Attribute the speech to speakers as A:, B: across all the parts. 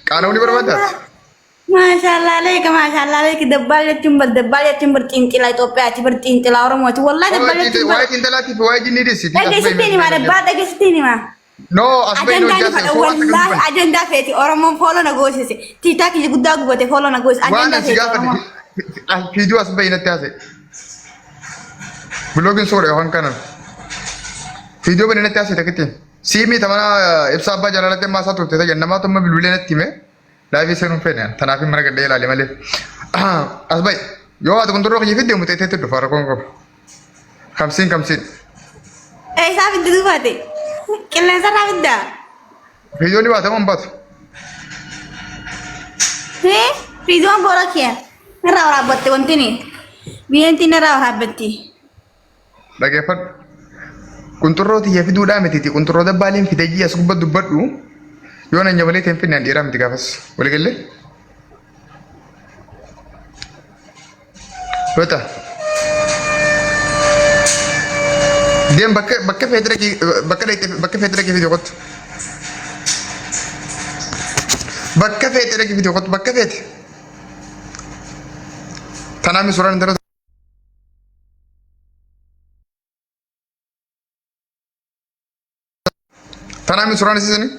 A: Qaana'uu ni barbaaddaati?
B: Maashaallah aleeka maashaallah aleeka dabbaal jechuun bar dabbaal jechuun bar xiinxilaa Itoophiyaati bar xiinxilaa Oromooti wallahi dabbaal jechuun bar
A: Waa'ee xiinxalaatiif waa'ee jinnii dhiisi.
B: dhageessittiin himaa dabbaal dhageessittiin himaa.
A: No, as bahi
B: Ajandaa ni
A: hojjaa
B: fadha wallahi ajandaa feeti Oromoon fooloo na goosise tiitaa kiyya guddaa gubate fooloo na goosise
A: Waan
B: ajandaa
A: asi
B: feeti
A: gaafadhe
B: Oromoon.
A: fiidiyoo as bahi natti haasa'e. Biloogiin soora yookaan kanan. Fiidiyoo bani natti haasa'e takkitti. Siimii tamana ibsaa abbaa jaalalatti ammaa isaa turte ta'e namaa tumma bilbilee natti hime. Laayivii seenuun feene tanaaf mana gadhee ilaale malee. As bahi yoo ati kunturroo kiyya fidde muxee teetti dhufa rakkoon qabu. Kamsiin kamsiin.
B: Eessaa fiddi duubaate? Qilleensarraa fiddaa?
A: Fiidiyoon ni baata moo hin baatu?
B: Hee? Fiidiyoon boora kiyya. Narraa waraabbatte wantini. Biyyeentiin narraa waraabbatti.
A: Dhageeffadhu. Qunxurroo tiyya fiduudhaa mitiiti. Qunxurroo dabbaaliin fide jii as gubba dubbadhu. Yoo nan jabalee ta'e hin finne an dhiiraa miti gaafas. Waligalee? Bata. Deem bakka bakka feete dhaqii bakka dhaqxee bakka feete dhaqii fidi kottu. Bakka feete dhaqii fidi kottu bakka feete. Tanaa mi suuraan intala Tanaa mi suuraan isiisanii?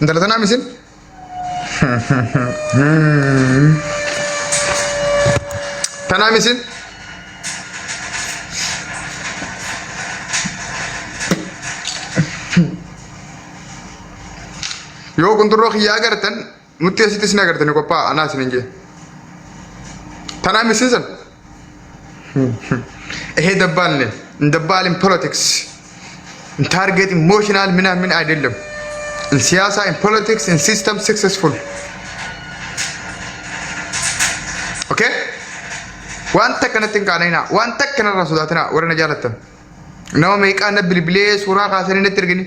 A: Intala tanaa misin? Tanaa misin? Yoo qunxurroo kiyyaa agartan nutti asitti isin agartani qophaa'a anaa isin hin jee. Tanaa misin san? ይሄ ደባል ነኝ ደባል in politics in target emotional ምናምን አይደለም in ሲያሳ in politics in system successful okay wanta kanatti hin qaana'inaa wanta kanarraa sodaatinaa warra na jaalattan nama meeqaa na bilbilee suuraa kaasanii natti erganii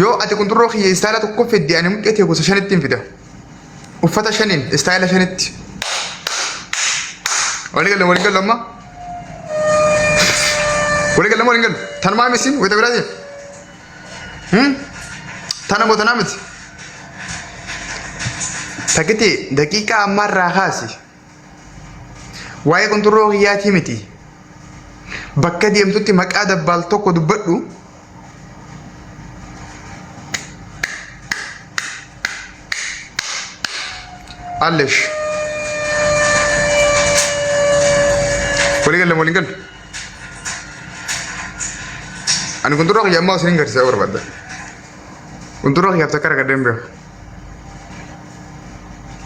A: yoo ati qunxurroo kiyya istaayila tokko fidde ani muxxee tee gosa shanitti hin fida Uffata shaniin istaayila shanitti. Walii galle walii galle amma. Walii galle walii galle. Tanumaa misiin wayita biraatiin. Tana moo tanaa miti. Takiti daqiiqaa ammaarraa kaasi. Waa'ee qunxurroo kiyyaatii miti. Bakka deemtutti maqaa dabbaal tokko dubbadhu. Allesh. Walii galle waliin galle. Ani qunxurroo kiyya ammaa isin garsiisaa barbaadda. Qunxurroo kiyyaaf takka ragadhee hin beeku.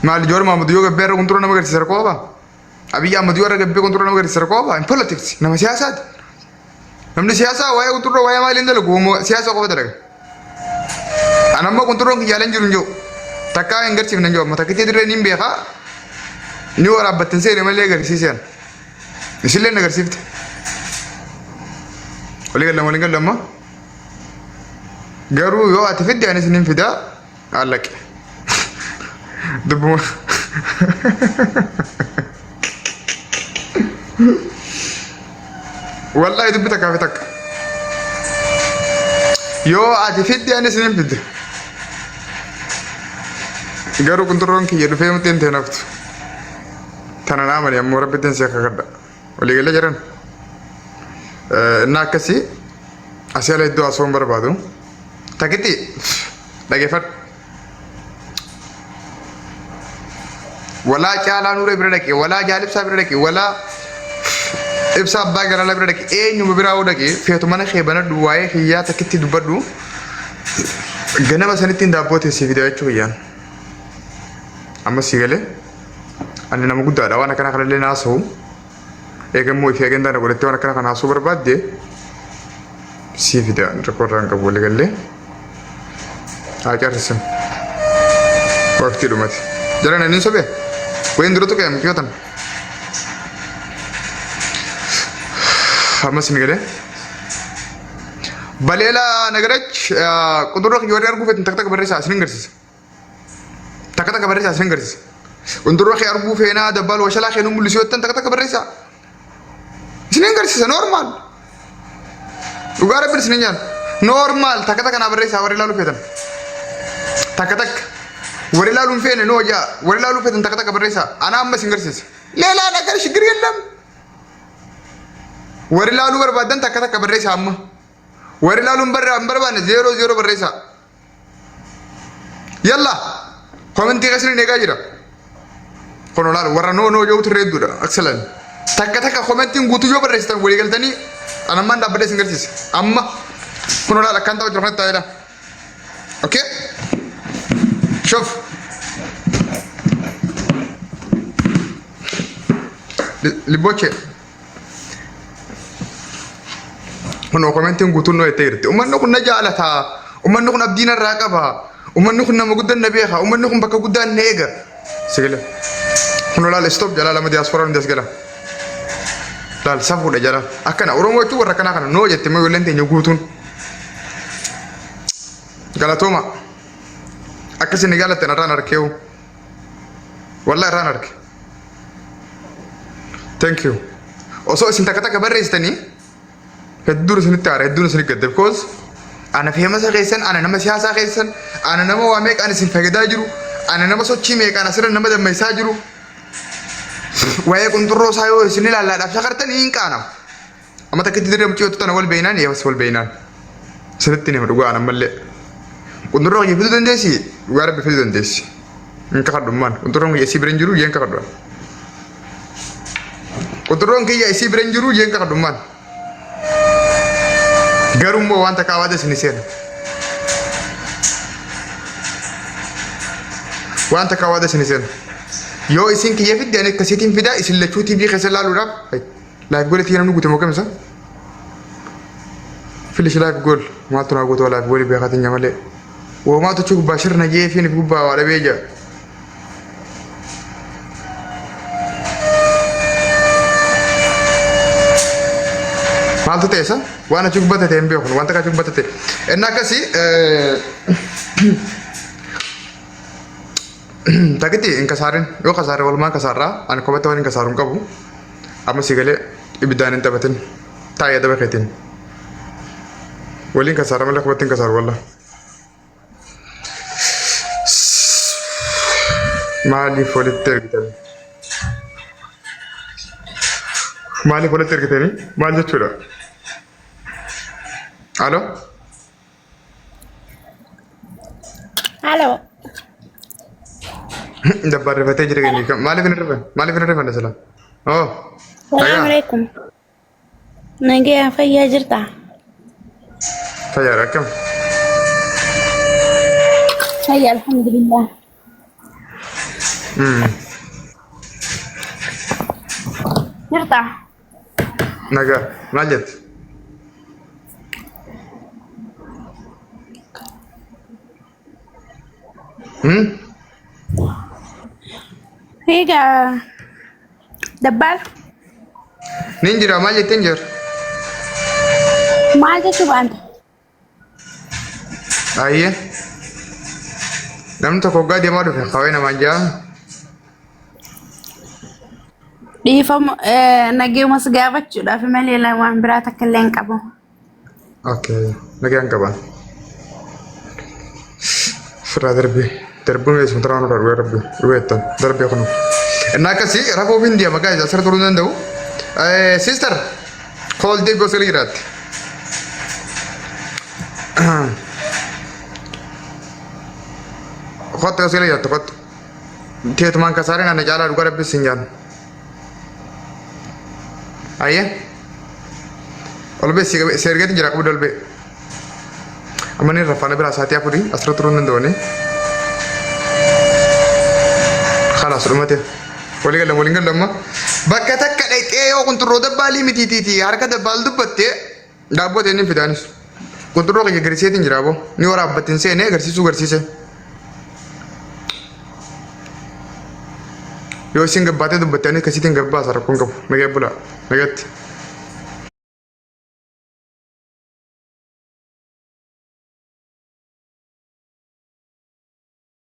A: Maali Jowaar Mohaammed yoo gabbee irra qunxurroo nama garsiisa rakkoo qabaa? Abiyyi Ahmad yoo irra gabbee qunxurroo nama garsiisa rakkoo qabaa? In politics nama siyaasaati. Namni siyaasaa waa'ee qunxurroo waa'ee maaliin dalagu siyaasa qofa dalaga. An amma qunxurroon kiyyaaleen jiru hin jiru. Takkaa hin garsiifne hin jiru amma takkittii dirree niin beekaa. Ni waraabbatten seene malee agarsiiseen. Isillee na agarsiifte. Walii galla walii galla amma. Garuu yoo ati fidde anis nin fidaa allaqe. Dubbuma. Wallahi dubbi takkaa fi takka. Yoo ati fidde anis nin fidde. Garuu qunxurroon kiyya dhufee muxxeen ta'e naftu. Tana naa amani ammoo rabbittiin si kakadha. Walii galee jiran. Innaa akkasii asii ala iddoo haasawuu hin barbaadu. Takitti dhageeffadhu. Walaa caalaa nuuree bira dhaqe, walaa jaalibsaa bira dhaqe, walaa ibsaa abbaa galaalaa bira dhaqe, eenyuma biraa hoo dhaqe, feetu mana kee banadhu, waa'ee kiyyaa takkitti dubbadhu. Ganama sanittiin daabboo teessee fida jechuu kiyyaan. Amma sii galee ani nama guddaadha waan akkana kanallee naasa'u. Eegammoo ifee agandaa na godhattee waan akkana kana haasuu barbaadde sii fida rakkoo irraa hin qabu walii gallee. Haa carrisin. Waqtii dhumate. Jara nan hin sobee? Wayin dura tuqee mucayyoo tana. Ammas ni galee. Baleela nagarach qudurra kiyya warri arguu feetan takka takka barreessaa isin garsiisa. Takka takka barreessaa isin garsiisa. Qundurra kee arguu feenaa dabbaal washalaa kee nu mul'isu yoo jettan takka takka barreessaa. Isin garsiisa normal. Dhugaa rabbiin isin jaan. Normal takka takka naa barreessaa warri ilaaluu feetan. Takka takka. Warri ilaaluu hin feene noo jaa. Warri ilaaluu feetan takka takka barreessaa. Ana amma isin garsiisa. Leelaa nagar shigir yellam. Warri ilaaluu barbaadan takka takka barreessaa amma. Warri ilaaluu hin barbaanne zeeroo zeeroo barreessaa. Yalla komentii keessan eegaa jira. Kun olaal warra noo noo jedhutu irra hedduudha. Excellent. Takka takka komentiin guutuu yoo barreessitan walii galtanii an ammaan dhaabbadhee isin garsiisa. Amma kun olaal akkaan ta'u jiru kanatti taa'edha. Okay? Shuf. Libbochee. Kunoo komentiin guutuun noo jettee jirti. Uummanni kun na jaalata. Uummanni kun abdii narraa qaba. Uummanni kun nama guddaa na beeka. Uummanni kun bakka guddaa na eega. Sigile. Kunoo laal stop jalaa lama diyaaspooraan hundi as gala. Laal safuudha jala. Akkana Oromoo jechuun warra akkanaa kana noo jette immoo ijoolleen teenya guutuun. Galatooma. Akka isin jaalattan irraan arkeewu. Wallah irraan arke. Thank you. Osoo isin takka takka barreessitanii hedduun isinitti aara hedduun isinitti gadda because ana feemasa keessan ana nama siyaasaa keessan ana nama waa meeqaan isin fayyadaa jiru ana nama sochii meeqaan asirra nama dammaysaa jiru waa'ee qunxurroo isaa yoo isin ilaallaadhaaf shakartanii hin qaana. Amma takkitti dirree mucayyoo tana wal beeynaan yees wal beeynaan. Sirriitti nima dhugaa an ammallee. Qunxurroo kiyya fiduu dandeessi dhugaa rabbi fiduu dandeessi. Hin kakadhummaan qunxurroon kiyya isii bira hin jiru jeen kakadhu. Qunxurroon kiyya isii bira hin jiru jeen kakadhummaan. Garuu immoo waan takka awaada isin seena. Waan takka awaada isin seena. Yoo isin kiyya fidde ani akkasiitiin fidaa isin lachuu TV keessa ilaaluudhaaf Life goal itti namni guute moo kamisa? Finish life goal maaltu naa guutuu life goal beekatiin malee. Woomaa tochuu gubbaa shirna jee fi gubbaa waa dhabee jaa. Maaltu ta'e isa? Waan achi gubbaa ta'e hin beeku. Wanta achi gubbaa ta'e. Inni akkasii Takitti hin kasaarin yoo kasaare walumaan kasaarraa ani kophatti waan hin kasaaru hin qabu amma si galee ibiddaan hin taphatin taa'ee adaba keetiin waliin kasaara malee kophatti hin kasaaru wallah. Maaliif walitti ergitan? Maaliif walitti ergitanii? Maal jechuudha? Alo?
B: Halo.
A: Dabbaan rifatee jira gani. Maaliif hin rifanne? Maaliif hin rifanne sila? Oh.
B: Salaam
A: Nagaa.
B: alaikum. Nagaya fayyaa jirta?
A: Fayyaadha akkam?
B: Fayyaa alhamdulillah. Jirta?
A: Nagaa. Maal jette? Hmm?
B: Egaa dabbaal
A: Nin jira maal jetteen jira?
B: maal jechuu baanta?
A: Ayyee. Namni tokko hoggaa deemaa dhufe kawee namaan jaa.
B: Dhiifama nageenya si gaafachuudhaaf malee waan biraa takka illee hin qabu.
A: Okay. Nagaan qaba. Firraa darbee. Darbuun eessuma taraa nurraa dhugaa rabbi. Dhugaa jettan. Darbee kunu. Inni akkasii rafuuf hin deema guys asirra turuu hin danda'u. Sister. Kool deebi osoo jiraatte. Kottu osoo jiraatte kottu. Teetumaan kasaareen ana caalaa dhugaa rabbi sin jaan. Ayyee. Ol bee si ergeetiin jira qabdu ol bee. Amma ni rafaana biraa sa'aatii afurii asirra turuu hin danda'u. Kalaas dhumate. Walii galan waliin galan amma. Bakka takka dhaqxee yoo qunxurroo dabbaalii mitiitiiti harka dabbaal dubbatte daabboo ta'e ni fidaanis. Qunxurroo kiyya garsiiseetiin jira aboo. Ni waraabbatte hin seene agarsiisuu garsiise. Yoo isin gabbaatee dubbatte ani akkasiitiin gabbaasa rakkoon qabu. Nagaya bulaa. Nagayatti.